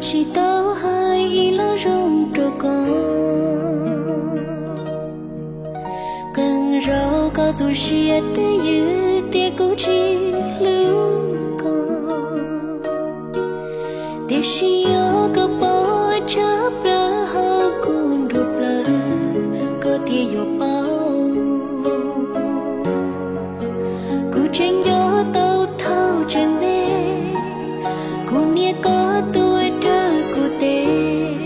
Tsis tau hais ib lo zoo rau koj, qee zaug koj tu siab twj ywm tias kuv tsis hlub koj. Tiam sis yog koj pom tshaj plaws hauv kuv nruab plawv, koj thiaj yuav paub. Kuv tseem nco tau thaum tseem me, kuv niam koj tuaj raws kuv tes.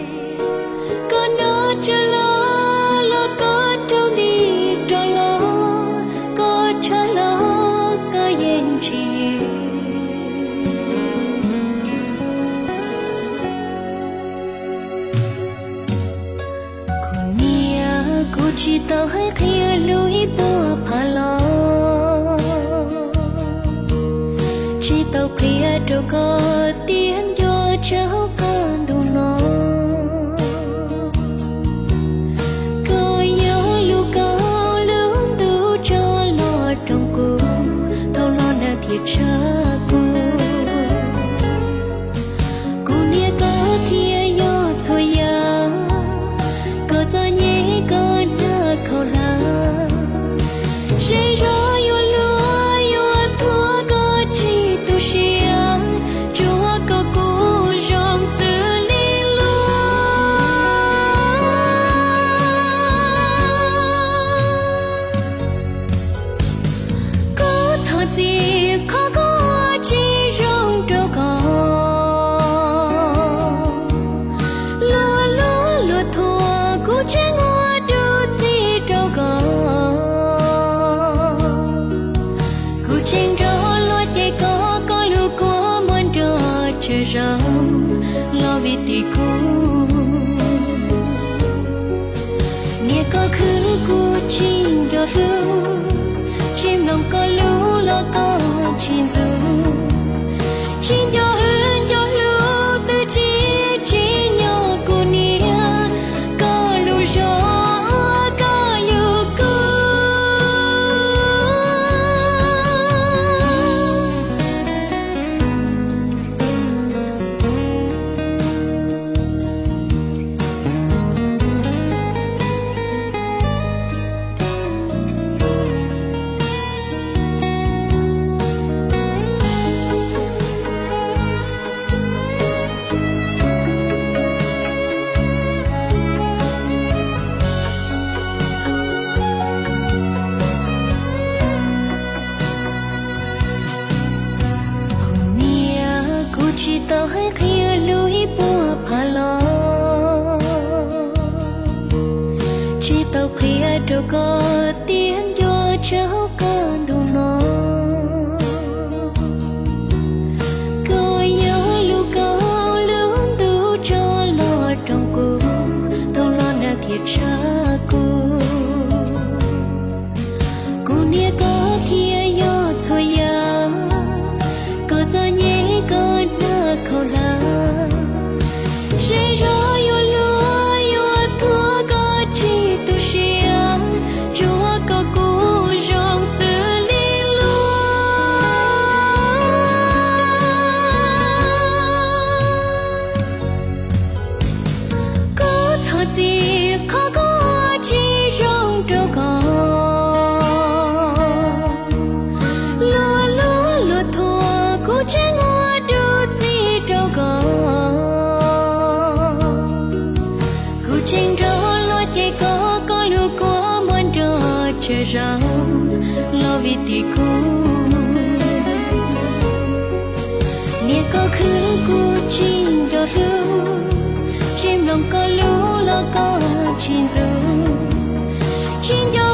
Koj nrog tsam los, los koj raug nti rov los, koj tshaj los koj yeej tsis yws. Kuv niam, kuv tsis tau hais qhia lus ib puas phav los, tsis tau qhia rau koj tias nco tshaj qab ntuj no. Koj yog lub kaus lub ntuj tso los roos kuv thaum los nag thiab tshab kuv. Kuv niam koj thiaj yog txhua yam, koj txom nyem koj nag khaus hlab. Zej zog yuav luag yuav tuag koj tsis tu siab, tsuas koj kuj zoo xws li luag. Koj thov txim qhov kuv ua tsis zoo rau koj, luag luag luag thuam kuv tseem ua dua txij rau koj. Kuv tseem nrog luag cem koj, koj lub kua muag nrog tsam zaus los vim tim kuv. Niam koj khwv kuv tsis nco hlub, tsis mloog koj lus los koj tsis ntxub. Tsis nco wb nco hlub twb tsis tsim nyog kuv niam, koj lub zog koj yug kuv. Kuv niam, kuv tsis tau hais qhia lus ib puas phav los, tsis tau qhia rau koj tias nco tshaj qab ntuj no. Koj yog lub kaus lub ntuj tso los roos kuv thaum los nag thiab tshab kuv. Kuv niam koj thiaj yog txhua yam, koj txom nyem koj nag khaus hlab. Zej zog yuav luag yuav tuag koj tsis tu siab, tsuas koj kuj zoo xws li luag. Kuv thov txim qhov kuv ua tsis zoo rau koj, luag luag luag thuam kuv tseem ua dua txij rau koj. Kuv tseem nrog luag cem koj, koj lub kua muag nrog tsam zaus los vim tim kuv. Niam koj khwv kuv tsis nco hlub, tsis mloog koj lus los koj tsis ntxub. Tsis nco